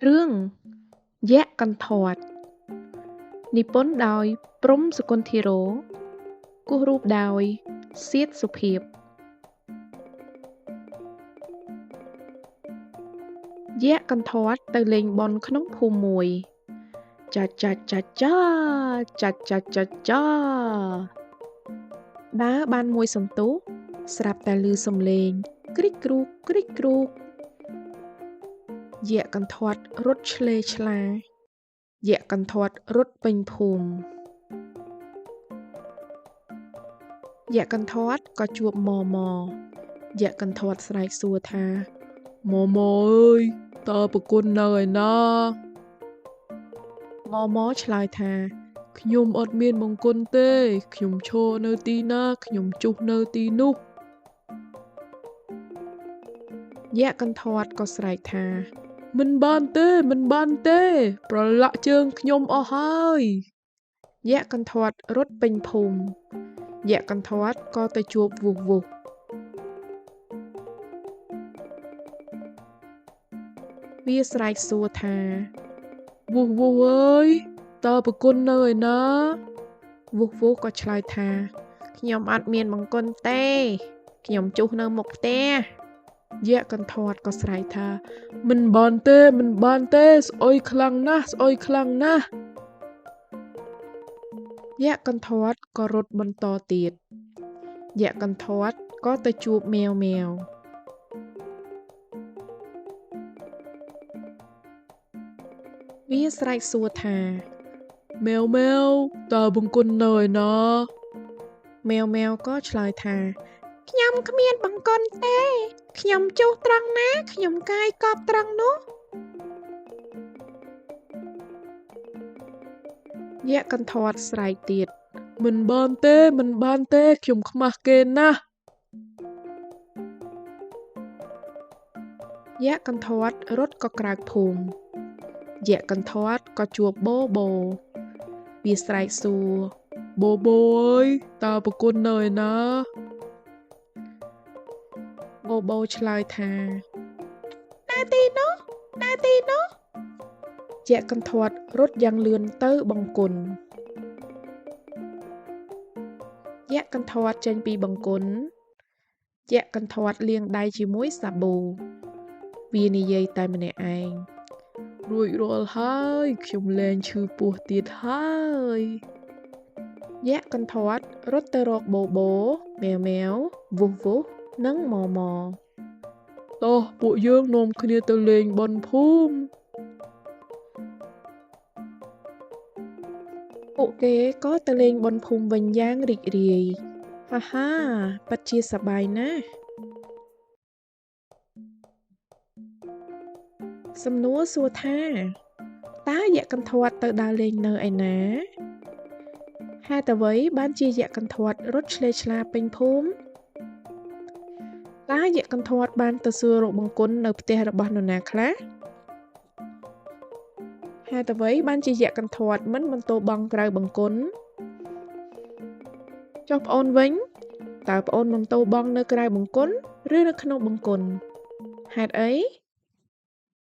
រឿងយក្សកន្ធាត់និពន្ធដោយព្រហ្មសុគន្ធធារ៉ូគូសរូបដោយសៀតសុភាពយក្សកន្ធាត់ទៅលេងបុណ្យក្នុងភូមិមួយចាចាចាចាចាចាចាចាដើរបានមួយសន្ទុះស្រាប់តែឮសំឡេងគ្រិចគ្រូកគ្រិចគ្រូកយក្សកន្ធាត់រត់ឆ្លេឆ្លាយក្សកន្ធាត់រត់ពេញភូមិយក្សកន្ធាត់ក៏ជួបម៉ម៉យក្សកន្ធាត់ស្រែកសួរថាម៉ម៉អើយតើប្រគុណនៅឯណាម៉ម៉ឆ្លើយថាខ្ញុំអត់មានបង្គន់ទេខ្ញុំឈរនៅទីណាខ្ញុំជុះនៅទីនោះយក្សកន្ធាត់ក៏ស្រែកថាមិនបានទេមិនបានទេប្រឡាក់ជើងខ្ញុំអស់ហើយយក្សកន្ធាត់រត់ពេញភូមិយក្សកន្ធាត់ក៏ទៅជួបវុះវុះវាស្រែកសួរថាវុះវុះអើយតើប្រគុណនៅឯណាវុះវុះក៏ឆ្លើយថាខ្ញុំអត់មានបង្គន់ទេខ្ញុំជុះនៅមុខផ្ទះយក្សកន្ធាត់ក៏ស្រែកថាមិនបានទេមិនបានទេស្អុយខ្លាំងណាស់ស្អុយខ្លាំងណាស់យក្សកន្ធាត់ក៏រត់បន្តទៀតយក្សកន្ធាត់ក៏ទៅជួបម៉ាវម៉ាវវាស្រែកសួរថាម៉ាវម៉ាវតើបង្គន់នៅឯណាម៉ាវម៉ាវក៏ឆ្លើយថាខ្ញុំគ្មានបង្គន់ទេខ្ញុំជុះត្រង់ណាខ្ញុំកាយកប់ត្រង់នោះយក្សកន្ធាត់ស្រែកទៀតមិនបានទេមិនបានទេខ្ញុំខ្មាស់គេណាស់យក្សកន្ធាត់រត់ក៏ក្រៅភូមិយក្សកន្ធាត់ក៏ជួបបូបូវាស្រែកសួរបូបូអើយតើប្រគុណនៅឯណាបូបូឆ្លើយថានៅទីនោះនៅទីនោះយក្សកន្ធាត់រត់យ៉ាងលឿនទៅបង្គន់យក្សកន្ធាត់ចេញពីបង្គន់យក្សកន្ធាត់លាងដៃជាមួយសាប៊ូវានិយាយតែម្នាក់ឯងរួចរាល់ហើយខ្ញុំលែងឈឺពោះទៀតហើយយក្សកន្ធាត់រត់ទៅរកបូបូម៉ាវម៉ាវវុះវុះនិងម៉ម៉តោះពួកយើងនាំគ្នាទៅលេងបុណ្យភូមិពួកគេក៏ទៅលេងបុណ្យភូមិវិញយ៉ាងរីករាយហាហាពិតជាសប្បាយណាស់សំណួរសួរថាតើយក្សកន្ធាត់ទៅដើរលេងនៅឯណាហេតុអ្វីបានជាយក្សកន្ធាត់រត់ឆ្លេឆ្លាពេញភូមិតើយក្សកន្ធាត់បានទៅសួររកបង្គន់នៅផ្ទះរបស់នរណាខ្លះហេតុអ្វីបានជាយក្សកន្ធាត់មិនបន្ទោបង់ក្រៅបង្គន់ចុះប្អូនវិញតើប្អូនបន្ទោបង់នៅក្រៅបង្គន់ឬនៅក្នុងបង្គន់ហេតុអី?